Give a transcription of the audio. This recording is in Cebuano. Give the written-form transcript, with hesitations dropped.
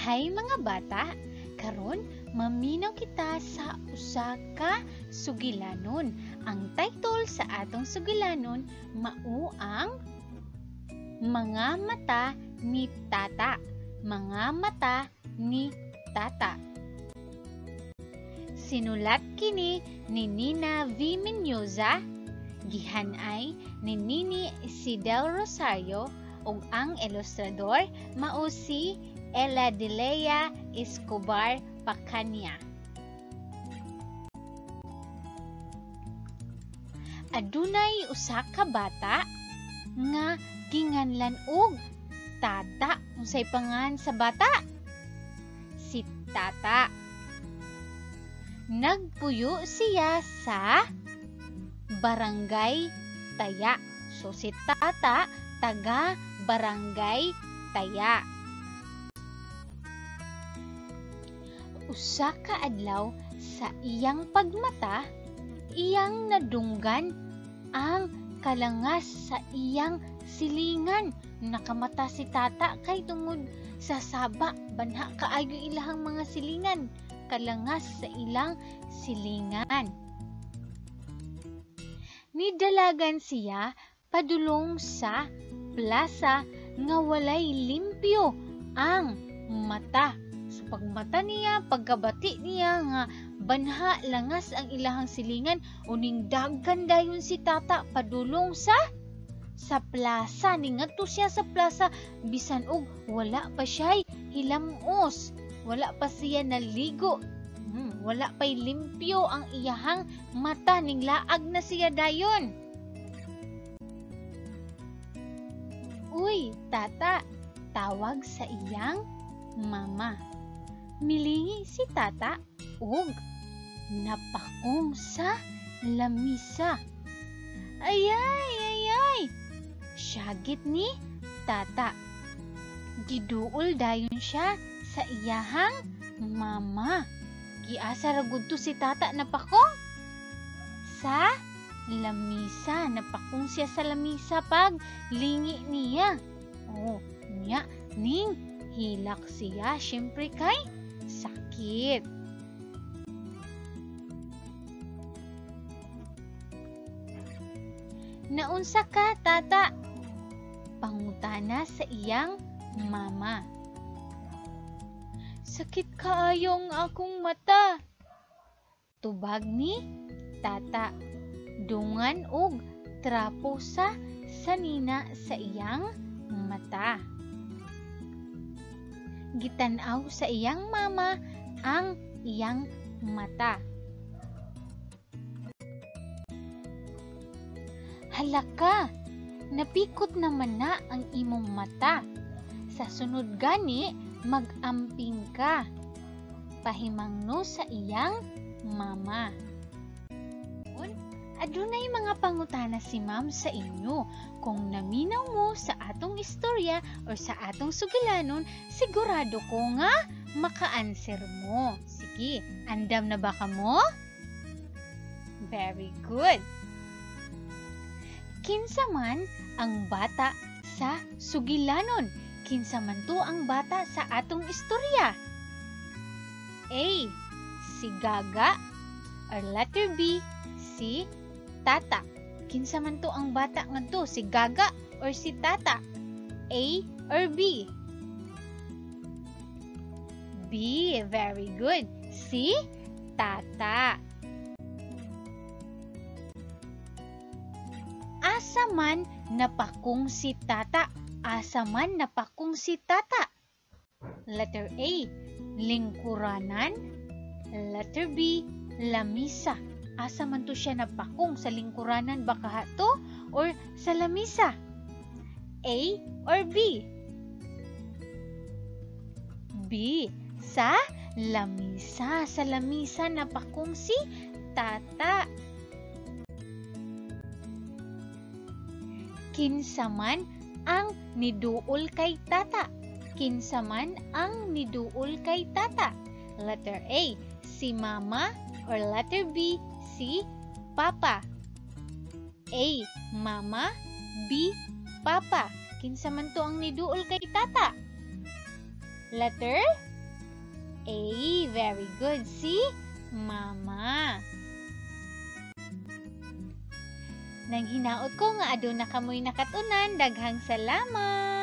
Hi mga bata, karon maminaw kita sa usa ka sugilanon. Ang title sa atong sugilanon mao ang Mga Mata ni Tata. Mga Mata ni Tata. Sinulat kini ni Nina V. Mendoza, gihanay ni Nini Sidel Rosario ug ang ilustrador mao si Ella Delea Escobar Pacania. Adunay usa ka bata nga ginganlan og Tata. Unsay pangan sa bata? Si Tata. Nagpuyo siya sa Barangay Taya. So si Tata taga Barangay Taya. Usa ka adlaw sa iyang pagmata, iyang nadunggan ang kalangas sa iyang silingan. Nakamata si Tata kay tungod sa saba, banha kaayo ilahang mga silingan, kalangas sa ilang silingan. Nidalagan siya padulong sa plaza nga walay limpyo ang mata. So pagmata niya, pagkabati niya nga banha langas ang ilahang silingan, uning daghan dayon si Tata padulong sa plaza. Ningadto siya sa plaza bisan og wala pa siya'y hilamos, wala pa siya naligo, wala pa'y limpyo ang iyahang mata, ning laag na siya dayon. Uy, Tata, tawag sa iyang mama. Milingi si Tata og napakong sa lamisa. Ayay, ayay, syagit ni Tata. Giduol dayon siya sa iyahang mama. Giasa ra gud to si Tata napakong sa lamisa. Napakong siya sa lamisa pag lingi niya. Oh, niya ning hilak siya syempre kay sakit. Naunsa ka, Tata? Pangutana sa iyang mama. Sakit kaayo ang akong mata, tubag ni Tata. Dungan og trapo sa sanina sa iyang mata. Gitan-aw sa iyang mama ang iyang mata. Halaka, napikot naman na ang imong mata. Sa sunod gani, mag-amping ka, pahimangno sa iyang mama. Adunay mga pangutana si Ma'am sa inyo. Kung naminaw mo sa atong istorya or sa atong sugilanon, sigurado ko nga maka-answer mo. Sige, andam na ba ka mo? Very good! Kinsa man ang bata sa sugilanon? Kinsa man to ang bata sa atong istorya? A. Si Gaga, or letter B, si Tata. Kinsa man to ang bata ngadto, si Gaga or si Tata? A or B? B. Very good. Si Tata. Asa man napakong si Tata? Asa man napakong si Tata? Letter A, lingkuranan. Letter B, lamisa. Asa man to siya napakong, sa lingkuranan ba kaha to or sa lamisa? A or B? B, sa lamisa. Sa lamisa napakong si Tata. Kinsa man ang niduol kay Tata? Kinsa man ang niduol kay Tata? Letter A, si Mama, or letter B, si Papa. A, Mama, B, Papa. Kinsa man to ang niduol kay Tata? Letter A. Very good. Si Mama. Nang hinaot ko nga aduna kamoy nakatunan, daghang salamat.